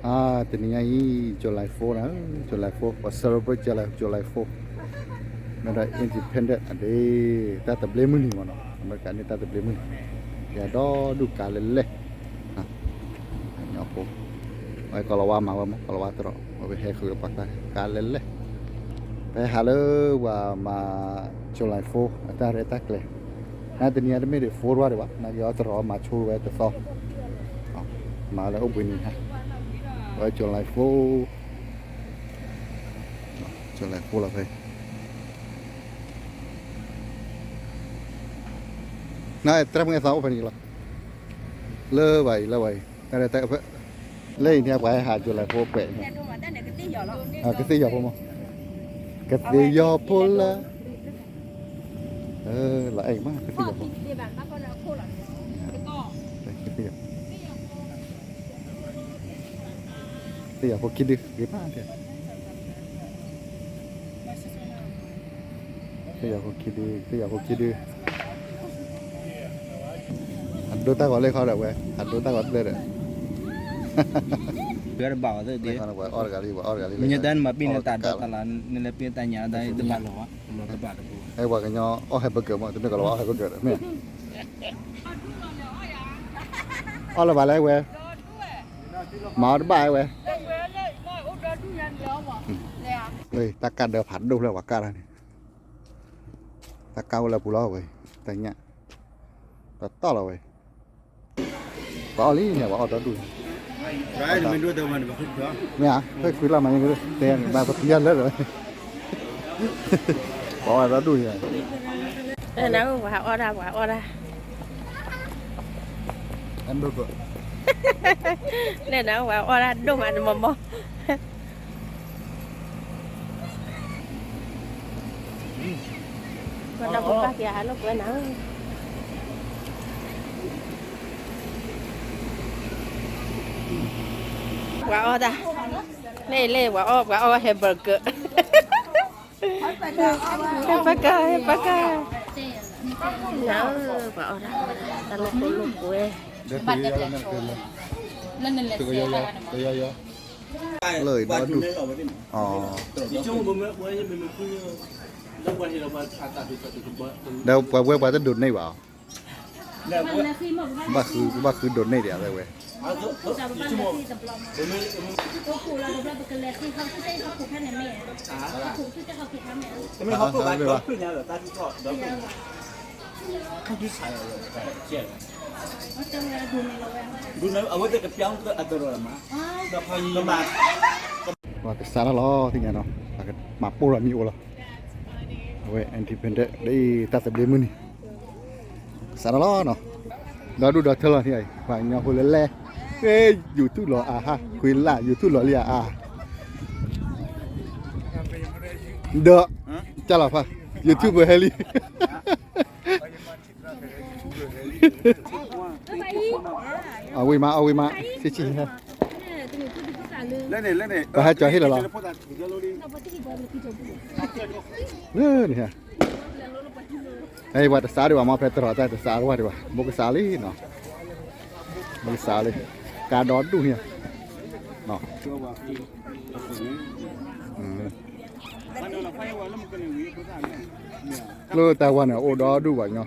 တနံၤညါအံၤ July four နၤ, July four ပှၤ celebrate ကလဲၣ် July four မ့ၢ်ဒီး independent အဒ့ တၢ်သဘျ့မုၢ်နံၤမ့ၢ်နီၤ, အမဲရကၤန့ၣ် တၢ်သဘျ့မုၢ်နံၤ, ကဲဒီဒူၣ်ကါလဲၣ်လဲၣ်, ညီဖိ, ဝဲကီၤလၤဝါမၤဝဲမ့ၢ် ကီၤလၤဝါတရီး ဝဲဟဲဃုာ်ဒီးပှၤကျါ ကါလဲၣ်လဲၣ်, ပဟဲဟးလၢပှၤမၤ July four အတၢ်ရဲၣ်တၢ်ကျဲၤ, နတနံၤညါတမ့ၢ်ဒံး four ဒၣ်ဘၣ် နာ်က့ၤအီၤတရီးမၤဆိဝဲတသီ မၤလၢအိၣ်ဘှံးနံၤဟါ, ဝဲ July four, July four လီၤဖဲ, နတြဲၤမုၢ်အဲၣ်သးအိၣ်ဖဲန့ၣ်လီၤ, လၢဘၣ်အံၤ လၢဘၣ်အံၤ, လၢအံၤန့ၣ် ပှၤဟဲဟး July four ကွဲးန့ၣ်, ကသ့ၣ်ယီၤဖိမး, ကသ့ၣ်ယီၤဖိလၢ လီၤအဲၣ်မး ကသ့ၣ်ယီၤဖိ, ကသ့ၣ်ယီၤ သ့ၣ်ယီၤဖိခံဒု ဂ့ၤဘၣ်, သ့ၣ်ယီၤဖိခံဒု သ့ၣ်ယီၤဖိခံဒု, အဒိတၢ်ဂီၤလၢခီဒီးဝဲ အဒိတၢ်ဂီၤတဖျၢၣ်ဒီး, ပှၤအီၣ်တဂၤလံ ပှၤအီၣ်တဂၤလံ, မ့ၢ်တၢ်နမၤပ့ၢ်န့ၣ် တၢ်ဒိးတၢ်လၢ နလဲၤပ့ၢ်တၢ်ညါဒီးတဘၣ်လီၤ, တဘၣ်တပူၤ, အဲ ပှၤကညီအီၣ် hamburger မး တမ့ၢ်ကီၤလၤဝါအီၣ် hamburger ဒီးမ့ၢ် အီၣ်လၢၤဘၣ်လၢဝဲ, မၤအီၣ်တဘၣ်ဝဲ, တၢ်ကၢ်ဒၢဖးဒိၣ်ဖျၢၣ်ပှၤကၢ်တၢ်န့ၣ်, တၢ်ကၢ်အိၣ်လၢပူၤလီၤဝဲ, တၢ်ညၣ်, တတီၢ်လီၤဝဲ, ပှၤအီၣ်လံန့ၣ် ပှၤအီၣ်ဒီဒူၣ်န့ၣ်, မ့ၢ်ဧါ, ဖဲခွံလၢ်မၤန့ၣ်, တဲမၤပတံၤလၢဒီး ပှၤအီၣ်ဒီဒူၣ်န့ၣ်, နပှၤအီၣ်တၢ် ပှၤအီၣ်တၢ်, နပှၤအီၣ်တၢ်ဒိၣ်မးတမီၤမီၤ, ပှၤဒီးပပၢ်က့ၤဟးလိာ်ကွဲနၤ, ပှၤအီၣ်တၢ်, လၢလၢပှၤအီၣ် ပှၤအီၣ် hamburger ဟဲပကါ ဟဲပကါ, နပှၤအီၣ်တၢ် တၢ်လိာ်ကွဲလိာ်ကွဲ, လၢအံၤဒီဒူၣ်, ဒီးပှၤဝဲပှၤတဒိးန့ၢ်ဘၣ်အီၤ, ဘၣ်ဃုဒိးန့ၢ်ဒံးဝဲဝဲ, ပှၤကစးထီၣ်လီၤ သ့ၣ်ညါနီၤ, ပှၤကမၤပိၢ်လီၤမ့ၣ်အူလီၤ, အဝဲ independent ဒ်အံၤ တၢ်သဘျ့မုၢ်နံၤ, ကစးထီၣ်လီၤနီၤ, ဒီဒူၣ်ဒီထၢလီၤန့ၣ်, ပှၤကညီဖိလၢလဲၣ်, အဲ YouTube လီၤအါဟါ, ခွံလၢ် YouTube လီၤလံအါအါ, ဒီး ကၢ်လီၤဖး YouTube ဟဲလံ အဝံၤမး အဝံၤမး ဆံးဆံးဟဲ, ပဟဲကၠီၤဟ့ၣ်လီၤလီၤ, လၢန့ၣ်ဟဲ, အဲ ပှၤတစးဒံးဘၣ်မ့ၢ် ဖဲတရီးတၢ်တစးဒံးဘၣ်, ဘိကစးလံနီၤ, ဘိကစးလံ, ကါဒီဒူၣ်န့ၣ် လၢတၢ်ဝါန့ၣ် အိၣ်ဒီဒူၣ်ဘၣ်ညီ,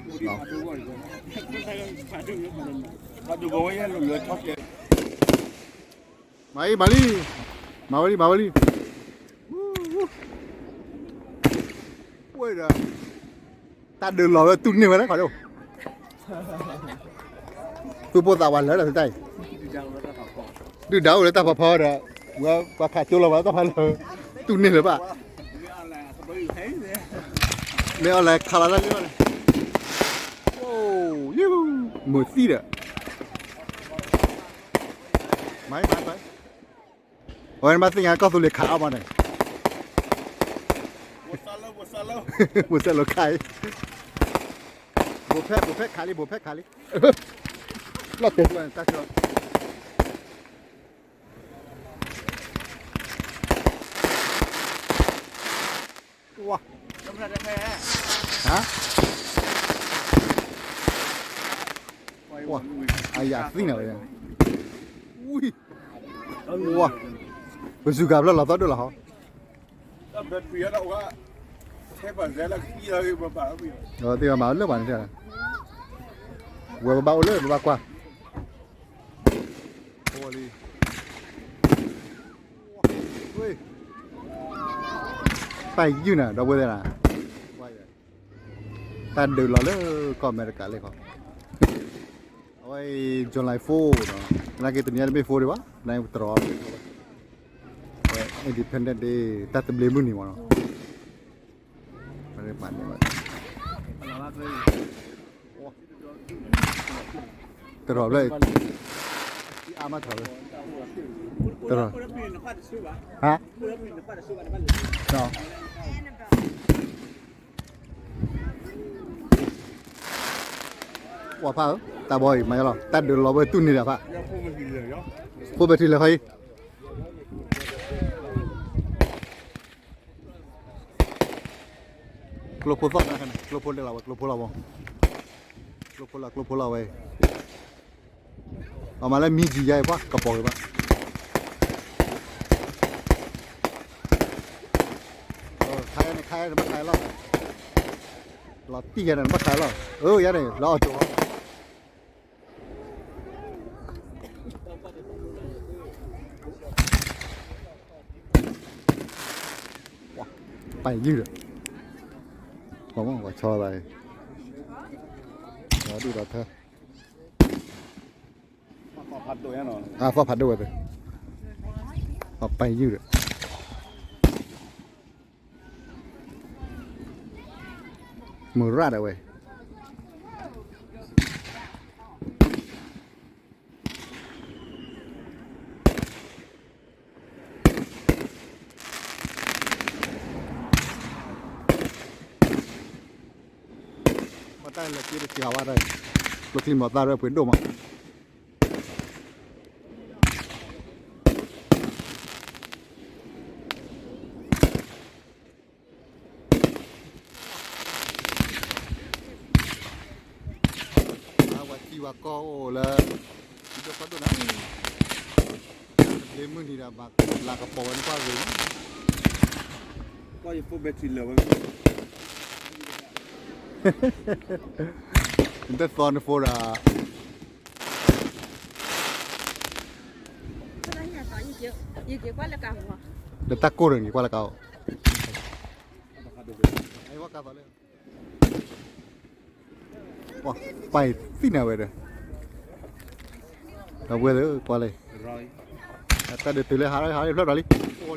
မၤအံၤ မၤလံ, မၤဝဲလံ မၤဝဲလံ, ဝဲဒီး တၢ်ဒုးလီၤဝဲတူၢ်န့ၢ်ဝဲလၢခီဒိၣ်, သူၣ်ပိၢ်သးဝးလၢာ်ဒီးတၢ်အံၤ, ဒုၣ်ဒါအိၣ်လၢတၢ်ဖီဖီဒီး, ဝဲပှၤခးကၠိလီၤဝဲတၢ်ဖးလၢာ်, တူၢ်န့ၢ်လၢၤဘၣ်, မ့ၢ်အီၤလဲၤခးလီၤတၢ်လံဘၣ်န့ၣ်, အိၣ်, မုာ်သံဒီး, မၤအံၤ မၤအံၤ, အဝဲမၤသ့ၣ်ညါကီၢ်သူလ့ၤခးအီၣ်မးန့ၣ်, ဘိးစဲလိခးအံၤ, ဘိးဖဲ ဘိးဖဲခးလံ ဘိးဖဲခးလံ, လီၢ်တဲာ်သူတၢ်ဆၢ ဝါ, ဟါ, ဝါ, အယၤသံနၤဝဲ, ဝံ, ဝါ, ပစူၤကၤဖျၢၣ်လီၤသီဒိၣ်လီၤဟီ, သ့ၣ်မၤလၢပှၤန့ၣ်, ဝဲပဘၣ်အိၣ်လၢပဘၣ်ကွၢ်, လံ, ပာ်ယုၢ်နၤ ဒီပုၢ်ဝဲၢ်သ့ၣ်နၤ, တၢ်ဒုးလီၤလၢကီၢ်အမဲရကၤလံခီ, အဝဲအံၤ July four နီၤ, နာ်က့တနံၤအံၤတမ့ၢ် four ဒံးဘၣ်, နတြီၤ, Independence Day တၢ်သဘျ့မုၢ်နံၤမ့ၢ်နီၤ, တြီၤဖျၢၣ်, အါမးတြီၤဖျၢၣ်, တြီၤ, ဟါ ပှၤဖးဧၢ, တၢ်ဘီအံၤမၤယါလီၤ, တၢ်ဒုးလီၤဝဲတူၢ်န့ၢ်ဒၣ်ဖး, ဖိပဲာ်ထံလၢာ် ခီအံၤ, ကျိဖိသီၣ်နၤ, ကျိဖိလဲၤလီၤဝဲ, ကျိဖိလီၤဝဲ, ကျိဖိလီၤ, ကျိဖိလီၤဝဲ, အမၤလၢမံကံယါအံၤ ပှၤကပီၤဂ့ၤဘၣ်, ခါယါန့ၣ် ခါယါန့ၣ် ဘၣ်ခါလီၤ, လီၤတံၢ်ယါန့ၣ် ဘၣ်ခါလီၤ, အၢ ယါန့ၣ် လီၤအီၣ်တိၤ ပာ်ယုၢ်ဒီး, ပှၤမ့ၢ်ပှၤဆီသးအံၤ, ဒီးဒုၣ်ဒီးထၢ, အသီၣ်ဖးဒိၣ်ဝဲသ့ၣ်, ပာ်ယုၢ်ဒီး, မုၢ်ရၣ်ဒၣ်ဝဲ ပတၢ်လဲၤက့ၤတစှၤဝဲဒၣ်, ကျိချံမျိာ်သၣ်ရဲၣ်ပှ့ၤဒိၣ်မး, အဝဲထံဝဲကီၢ်အိၣ်လၢ ထံဒိၣ်ကီၢ်ဒိၣ်န့ၣ်, တၢ်သဘျ့မုၢ်နံၤဒီး ဘၣ်လၤကပီၤဝဲန့ၣ်ကွၢ်ဂ့ၤ, ကီၢ်ယဖိပဲာ်ထံလၢာ်ဝဲ, နတသီနဖိဒီး လၢတၢ်ကိၢ်တဂ့ၤ ကွၢ်လၢကအိၣ်, ပာ်သံနၤဝဲဒီး, ဒီပုၢ်ဝဲၢ်သ့ၣ် ကွၢ်လံ, တၢ်ဒုးတုၤလၢဟးလံ ဟးလံဖျၢၣ်ဒီးလံ, တုၤ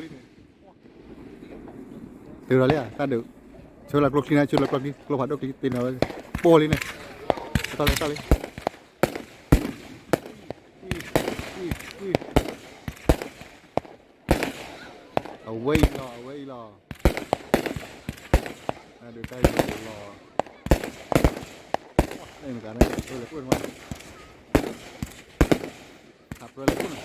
ဒီးလံ, တၢ်ဒုး, ဆၢလၢကျိချံန့ၣ် ဆၢလၢကျိချံ ကျိဖးဒိၣ်ကျိချံသ့နၤဝဲ, ပိၢ်လံန့ၣ်, တၢ်လံ တၢ်လံ အဝဲအံၤလီၤ အဝဲအံၤလီၤ, တၢ်ဒုးတၢ်ယိာ်လီၤ, အဲၣ်မတၤန့ၣ် လဲၤကွၢ်မး, ခးပြၢလဲၤကွၢ်မး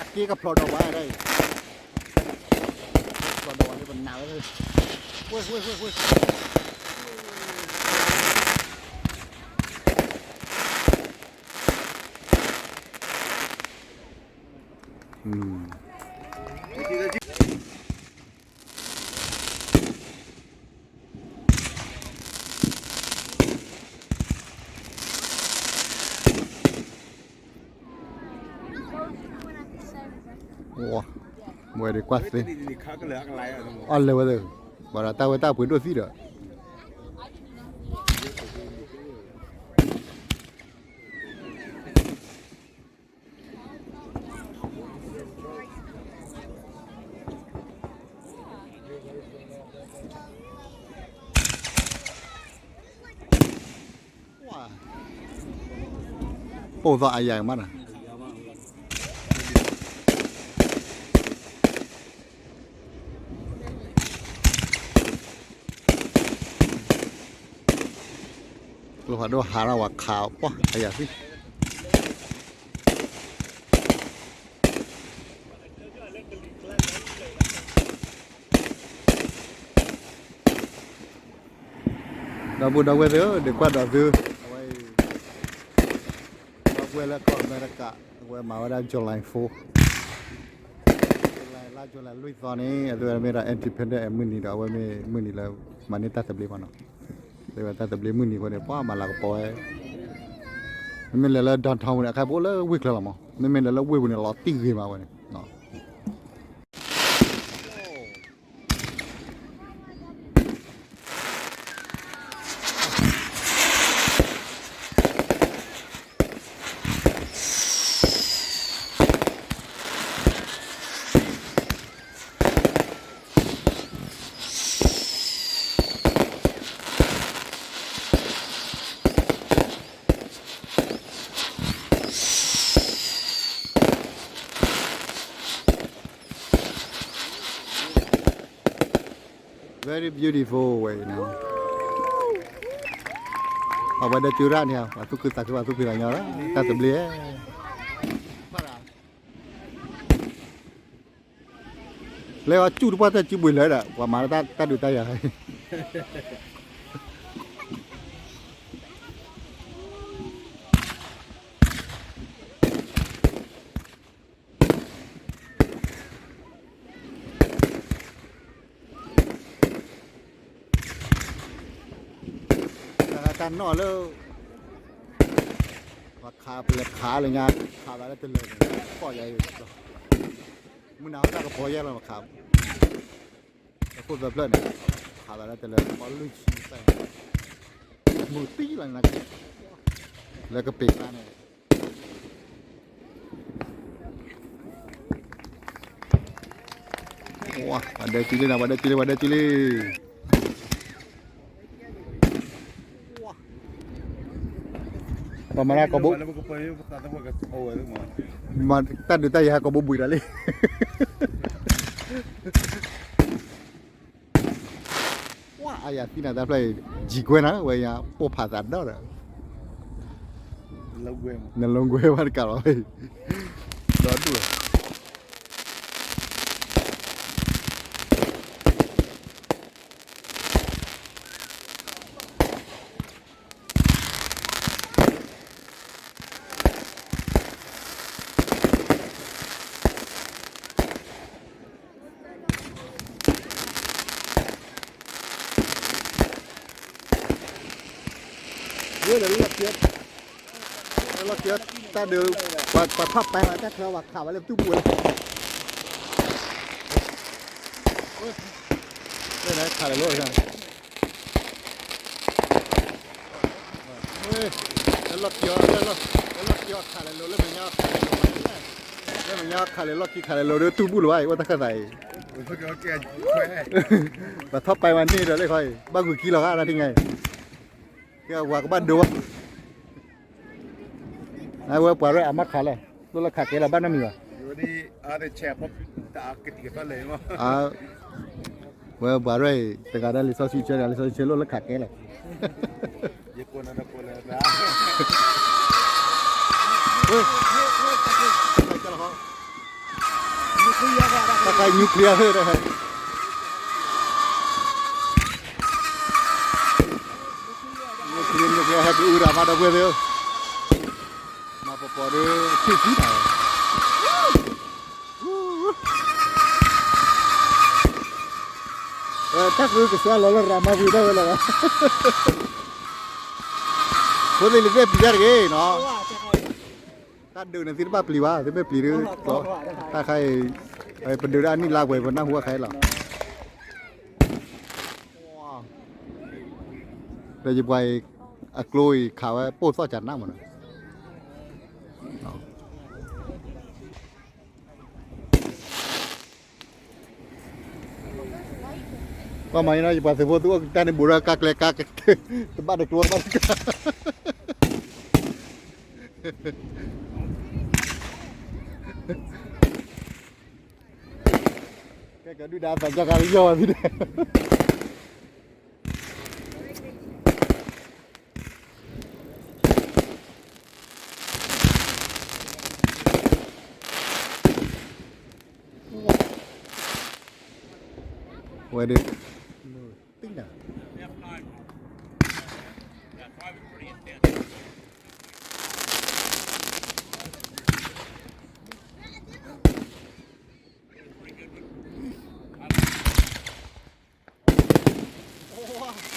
အက့ကဖျိးဒီးဝဲဒၣ်အံၤ, ဖျိးဒီးဝဲလၢပနၢ်ဝဲ, ဝ့ၢ်ဝ့ၢ်ဝ့ၢ်ဝ့ၢ်, ဝဲဒၣ်ကွၢ်သ့, အလဲၤဝဲသ့ၣ်, ဘၣ်ဒီးတၢ်ဝဲတၢ်ပှ့ၤဒိၣ်သံဒီး ပိၢ်သီအယၤမးနီၤ, ကျိ ပှၤဒိၣ်ဟးထီၣ်ဝဲခးပှၢ်အယၤသံ ဒီပုၢ်ဒီဝဲၢ်သ့ၣ်ဧၢ, ဒုးကွၢ်ဒီးသု, အဝဲအံၤ ဒီပုၢ်ဝဲၢ်လၢကီၢ်အမဲရကၤ, အဝဲမၤဝဲဒၣ် July four, July လါ July လွံၢ်သီန့ၣ် အဝဲမ့ၢ်ဒၣ် Independence မုၢ်နံၤဒီး အဝဲမ့ၢ်မုၢ်နံၤလၢ မၤန့ၢ်တၢ်သဘျ့မးနီၤ, အဝဲတၢ်သဘျ့မုၢ်နံၤအဃိန့ၣ် ပှၤမၤလၤကပီၤဝဲ, မ့မ့ၢ်လဲၤလၢ downtown ပူၤန့ၣ် အခါပအိၣ်လၢဝ့ၢ်ချၢလီၤမး, မ့မ့ၢ်လဲၤလၢဝ့ၢ်ပူၤန့ၣ် လီၤတံၢ်ဂ့ၤမးဝဲန့ၣ် Very beautiful ဝဲအံၤနီၤ, အဝဲဒၣ်စုရၣ်န့ၣ် ပှၤသူၣ်ခုသးခု ပှၤသူၣ်ဖှံသးညီလီၤ တၢ်သဘျ့ လၢအီၤစူၣ်တပှၢ်တၢ်စုပှ့ၤလၢဒီး ပှၤမၤလၢတၢ်ဒုးတၢ်ယၤ တၢ်နီၣ်လၢ ပခးပလဲၤခးလၢညါ ခးသးလၢတလၢာ်န့ၣ် ကီၢ်ယါအံၤ မုၢ်နၤဟီၣ်တၢ်ကပီၤယဲၢ်လီၤမခး တခိၣ်သၢဖျၢၣ်န့ၣ် ခးသးလၢတလၢာ် ပီၣ်လွံၢ်ဆံသၢ မုၢ်တံၢ်လီၤနၤ လၢကပ့ၤကျါန့ၣ် ပှၤဒဲကံလံနီၤ ပှၤဒဲကံလံ ပှၤဒဲကံလံ ပှၤမၤတၢ်ကိးဘိ မၤတၢ်ဒုးတၢ်ယၤကိးဘိဘှံးဒီးလံ ပှၤအယၤသံနၤတၢ်ဖျၢၣ်အံၤ ယံၤကွဲနၤ ဝဲယၤပိၢ်ဖးသးဒီးဒီး နလုံးကွဲဘၣ်တကးလီၤ ဒီဒူၣ် ဝဲဒီးလီၢ်ခံ လီၢ်ခံ တၢ်ဒုး ပှၤထီၣ်ပာ်ဝဲတၢ်ချၢဝဲခးဝဲလၢပတူၢ်ပူၤဝဲ လၢခးလဲၤလိၤ လၢလီၢ်ခံ လၢလီၢ်ခံခးလဲၤလိၤ လၢမဲာ်ညါခးလဲၤလိၤ လၢမဲာ်ညါခးလဲၤလီၢ်ခံခးလဲၤလိၤဒီးတူၢ်ပူၤလၢၤဘၣ်အံၤ အိၣ်တၢ်ခၢၣ်သးအံၤ ပှၤထီၣ်ပာ်ဝဲန့ၣ်ဒီးလၢခီအံၤ ဘၣ်ဂုာ်ခံလီၤဂၤတၢ်ထံၣ်ညါအံၤ ကဲဝၤကဘၣ်ဒိဝဲ အဝဲပှၤရဲၣ်အမါခးလဲၣ် လိၣ်လၢခးကဲလီၤဘၣ်နီတမံၤဘၣ် ဝဲပှၤရဲၣ်အံၤ တဂၤဒၣ်လံာ်စီဆှံဆၢ တဂၤလံာ်စီဆှံဆၢ လိၣ်လၢခးကဲလီၤ တၢ်ခါ nuclear ဟဲ တၢ်ခါ nuclear nuclear ဟဲက့ၤအူရၤမးဒီပုၢ်ဝဲၢ်သ့ၣ်ဧၢ မၤပပီၤဒီး ထံၣ်သံတၢ် တၢ်ဃုကစၢ်လီၤလၢရၤမါဝံၤဒၣ်ဝဲလီၤ ဖိသ့ၣ်လံၤသ့ၣ်ပျံၤတၢ်တဂ့ၤနီၤ တၢ်ဒုးန့ၣ်သ့ၣ်တဘၣ်ပျံၤဘၣ် သ့ၣ်မ့ၢ်ပျံၤဒီး တၢ်ခါအံၤ ပဒုးဒၣ်အနံၣ်လါဝဲၤ ပနၢ်ဟူအခါအံၤလီၤ ဒီးယပှၤအံၤ အကျိအံၤခးဝဲပိၢ်သီၣ်ကနးမးနီၤ ကွၢ်မၤန့ၣ် ယပှၤသုးဖိသုအိၣ်ကတၢၢ်န့ၣ် ဘူးဒီးကါကျဲကါ တဘၣ်တကျိတဘၣ်တကါ ကဲကဒုၣ်ဒါသးကၢ်ကါလၢယီၢ်ဝဲသ့ၣ်ဒီး ပှၤ ဝဲဒၣ် သ့ၣ်ညါ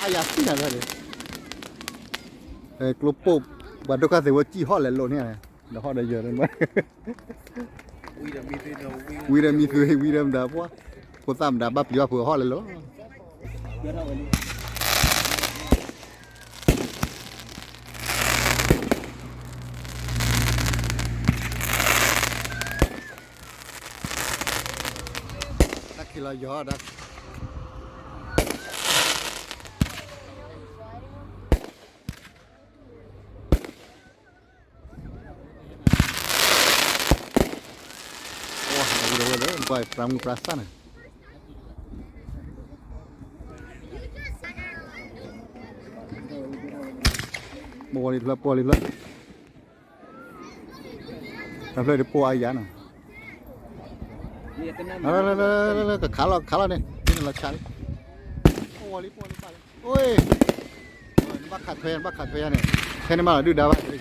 အယၤသ့ၣ်ညါဒၣ်န့ၣ် ကျိပိၢ် ပှၤဒိၣ်ခါသ့ၣ်ဝဲစံၣ်ဟီၣ်လဲၤလိာ်န့ၣ် ဒီးဟီၣ်ဒီးယၢၤန့ၣ် ဝံၤဒီးမံသု ဝံၤဒီးမတၤပှၢ် ဖိသၣ်မတၤဘၣ်ပျံၤဘၣ်ဖုးဟီၣ်လဲၤလိာ် တၢ်ခံးလီၤယီၤဒၣ် ဝဲလၢ ပှၤပြးမုၢ်ပြးဆၣ်န့ၣ် ပဝီလံဖျၢၣ် ပဝီလံဖျၢၣ် တၢ်ဖျၢၣ်ဒ်ပဝီအယၤနီၤ ကခးလီၤ ကခးလီၤန့ၣ် ဒ်န့ၣ်လီၤဆါလံ ပဝီလံ ပဝီလံ ပဝီလံ အိ နဘၣ်ခးထွဲ နဘၣ်ခးထွဲယၤန့ၣ် ထဲန့ၣ်မးလီၤဒုၣ်ဒါဘၣ် လ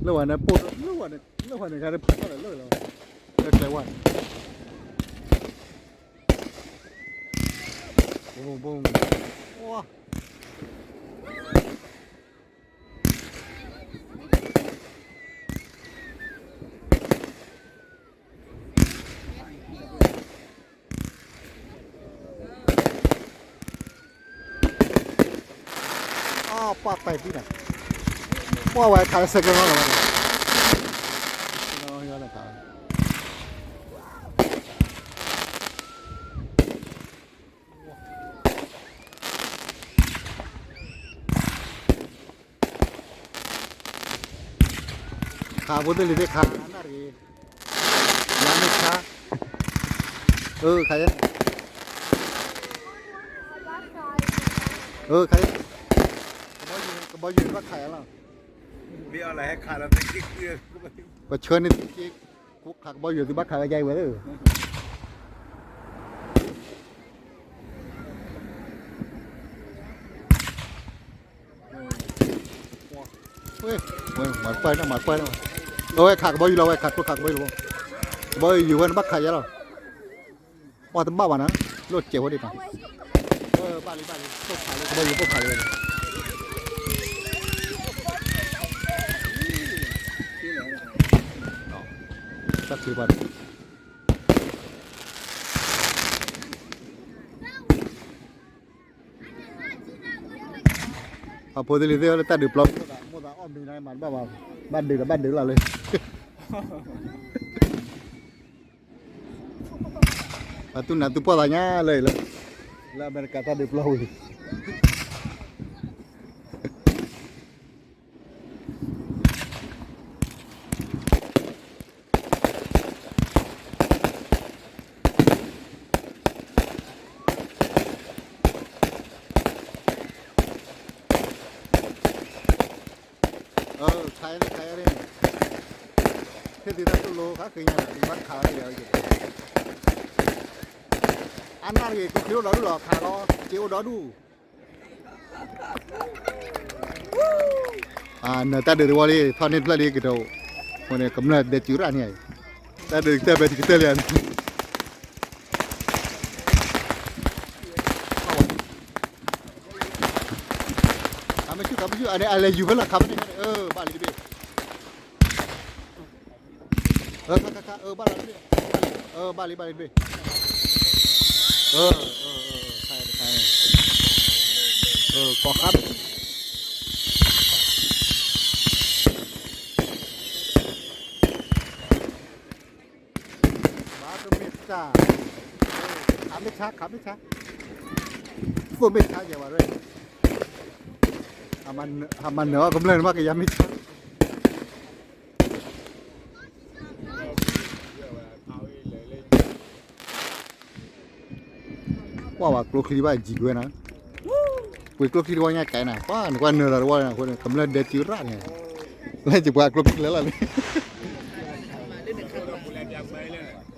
ၢဝဲန့ၣ်ပိၢ် လၢဝဲန့ၣ် လၢဝဲန့ၣ် ကါတဖျၢၣ်ထီၣ်လၢလၢလီၤ လၢကျဲဝဲန့ၣ် ဘိဘိ အပှၢ်ပဲာ်သံန့ၣ် ပှၢ်ဝဲခးလၢဆဲကဲလီၤလီၤ ခးဖိသ့ၣ်လံၤသ့ၣ်ခးနၣ်ရံၣ် ယၤမ့ၢ်ခါ အၢ ခးယဲ အၢ ခးယဲ ကဘီယူၤ ကဘီယူၤဘၣ်ခးယဲလီၤ ပဆၢန့ၢ်သုက့ ခးကဘီယူၤသုဘၣ်ခးဝဲယါအံၤဝဲလၢ ဝဲ မၤကွၢ်န့ၣ် မၤကွၢ်န့ၣ် အဝဲခးကဘီယူၤလီၤ ဝဲခးကျိခးကဘီယူၤလီၤ ကဘီယူၤဝဲန့ၣ်ဘၣ်ခးယဲလီၤ ပှၢ်တဘၣ်ဘၣ်နၤ လိၣ်စဲးဝဲဒၣ် ဘၣ်လံ ဘၣ်လံ ပိၢ်ခးလံ ကဘီယူၤပိၢ်ခးလံ တၢ်ချံဘၣ် အဖိသ့ၣ်လံၤသ့ၣ်လၢတၢ်ဒုးပျီ မိၢ်သးအီၣ်မံၤနၤမၤတဘၣ်ဘၣ် ဘၣ်ဒုးဒီးဘၣ်ဒုးလီၤလၢ အသူၣ်နၤသူၣ်ပှၢ်သးညါလၢ လၢအမဲရကၤတၢ်ဒုးပျီဝံၤ ခါအံၤန့ၣ် ခါအံၤန့ၣ် ဟ့ၣ်သုတၢ်သိၣ်လိခါဃ့ညါန့ၣ် သုဘၣ်ခးဝဲဒၣ်ယၤ အနၣ်တဂ့ၤ ကျိချံအိၣ်ဒီဒူၣ်လီၤ ခးလီၤ စ့အိၣ်ဒီဒူၣ် နတၢ်ဒုးတဝီလံ ထီၣ်န့ၢ်ဖျၢၣ်လံကတိၤ အဃိန့ၣ် ကမျၢၢ်ဒဲးစုရၣ်န့ၣ် တၢ်ဒုးကတၢၢ်ဖဲတကတၢၢ်လံ ခးမ့ၢ်ဆူၣ်ခးမ့ၢ်ဆူၣ် အလဲၤယူၤဖဲလီၤခးဖဲန့ၣ် အၢ ဘၣ်လံတဘ့ၣ် ခါခါခါ အၢ ဘၣ်လီၤတဘ့ၣ် အၢ ဘၣ်လံ ဘၣ်လံတဘ့ၣ် အၢ ခါခါ အၢ ကိးဃါ ဘၣ်လံ ဆါခးမ့ၢ်ဆါ, သိၣ်မ့ၢ်ဆါယဲဝဲရဲ, ဟးမၤနၢၤအီၤကမျၢၢ်န့ၣ်မ့ၢ်ကယၤမ့ၢ်ဆါ ကွၢ်ဝဲကျိချံဘၣ်ယံၤကွဲနၤ, ပှ့ၤကျိချံတဝီညါကဲနၤ, ကွၢ်နကွၢ်နၢၤသးတဝီန့ၣ်, ကမျၢၢ်ဒဲစုရၣ်န့ၣ်, လၢယပှၤကျိချံလၢလီၤန့ၣ်,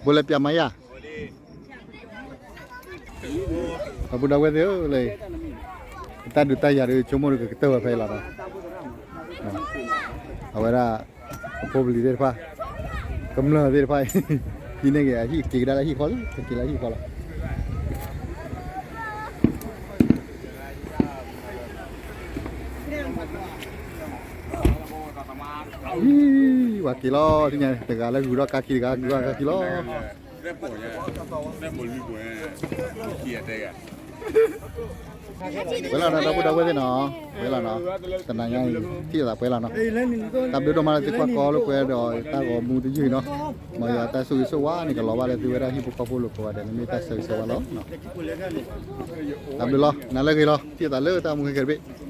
ဘိလဲပျးမၤယၤ ဒီပုၢ်ဒီဝဲၢ်သ့ၣ်ဧၢ, လၢတၢ်ဒုးတၢ်ယၤဒီး ဆိကမိၣ်ဒီးကကတၢၢ်ဝဲဖဲအံၤလီၤနီၤ, အဝဲဒၣ် အဖိပလံၤသ့ၣ်တဖၣ်, ကမျၢၢ်သ့ၣ်တဖၣ်, ဟံးန့ၢ်က့ၤအဟံၣ်က့ၤကဒါလၢဟံၣ်ဃီလံ, က့ၤလၢဟံၣ်ဃီလီၤ. ဝဲက့ၤလီၤ, သ့ၣ်ညါတဂၤလၢဂုၤထီၣ်ကါခံတဂၤ ဂုၤထီၣ်ကါခံလီၤ. ပှဲၤလီၤနီၤ ဒီပုၢ်ဒီဝဲၢ်သ့ၣ်နီၤ, ပှဲၤလီၤနီၤ, တနၤညါအံၤ ထံၣ်လိာ်သးပှဲၤလီၤနီၤ, တၢ်ဘျုးဒိၣ်မးလၢသုကွၢ်ကီလၢပှဲၤဒီးတၢ်ဂီၤမူတယုၢ်အံၤနီၤ, မ်ယွၤတၢ်ဆိၣ်ဂ့ၤဆိၣ်ဝါန့ၣ် ကလီၤဘၣ်လၢသုဝဲဒၣ်ဟံၣ်ဖိဃီဖိလိၤကိးဂၤဒဲး မ့မ့ၢ်တၢ်ဆၢဂ့ၤဆၢဝါလီၤ. တၢ်ဘျုးလီၤ, နၤလၢအဂ့ၤလီၤ, ထံၣ်လိာ်သးလၢတၢ်မူခဲကဲတဘ့ၣ်